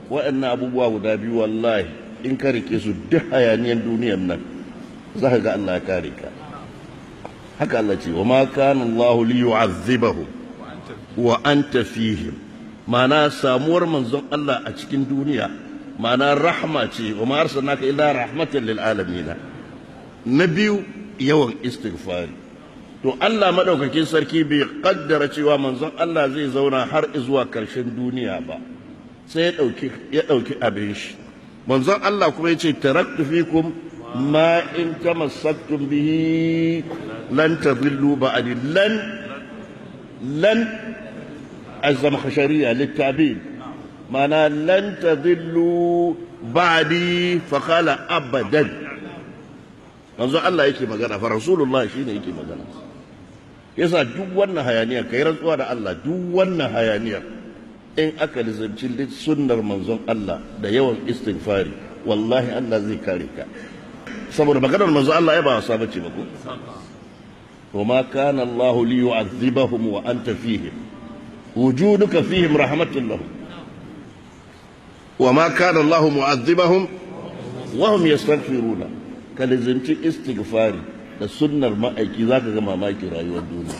Waɗannan abubuwa guda biyu, wallahi in ka rike su, duk hayaniyan duniyan nan za ka ga Allah ya kare ka. Haka Allah ce: "Wa ma kana Allah li yu'azzibahum wa anta fihim." Ma'ana, samuwar manzon Allah a cikin duniya ma'ana rahma ce. "Wa ma arsalnaka illa rahmatan lil alamin." Na biyu, yawan istighfari. To, Allah madaukakin sarki bai kaddara cewa manzon Allah zai zauna har zuwa karshen duniya ba, sai ya dauki abin shi. Manzon Allah kuma yace: "Taraktu fikum ma in tamassaktum bihi lan tadillu ba'di." Lan, lan الزمخشرية للتعبير، معنى لن تضلوا بعدي، فقال أبدا. Manzo Allah yake magana fa, Rasulullah shine yake magana. Yasa duk wannan hayaniyar, kai rantsuwa da Allah, duk wannan hayaniyar, in aka lizanci sunnar manzon Allah da yawan istighfari, wallahi Allah zai kare ka, saboda maganar manzon Allah ya ba wasa bace ba ko. "Wa ma kana Allah li yu'adhibahum wa anta fihim", wujuduka fihim rahmatun lahum. "Wa ma kana Allah mu'adhibahum wa hum yastaghfiruna." Ka lizanci istighfari da sunnar ma'aiki, zaka ga mamaki rayuwar duniya.